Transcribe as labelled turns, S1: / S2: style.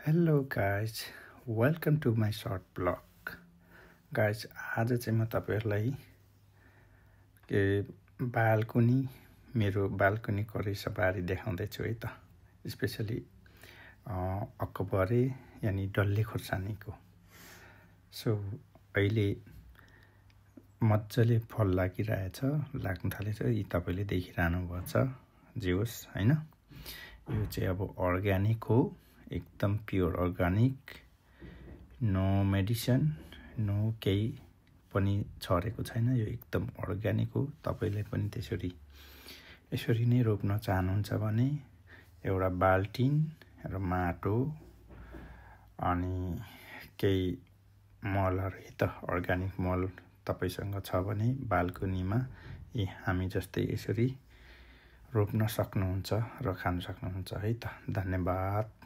S1: Hello guys, welcome to my short blog. Guys, आज चाहिँ म तपाईहरुलाई मेरो बाल्कनीको रहेछबारी देखाउँदै छु है त। स्पेशली अक्कबरे यानी डल्ले खुर्सानीको। सो अहिले मज्जाले फल लाग्न थालेछ। यी तपाईले देखिरहनु भएको छ। जे होस् हैन। यो चाहिँ अब अर्ग्यानिक हो। एकदम pure organic, no medicine, no केही पनि छरेको छैन। यो एकदम अर्ग्यानिक हो। तपाईले पनि यसरी नै रोप्न चाहनुहुन्छ भने एउटा बाल्टिन र माटो अनि केही मलहरु त अर्ग्यानिक मल तपाईसँग छ भने बाल्कनीमा यी हामी जस्तै यसरी रोप्न सक्नुहुन्छ र खान सक्नुहुन्छ है त। धन्यवाद।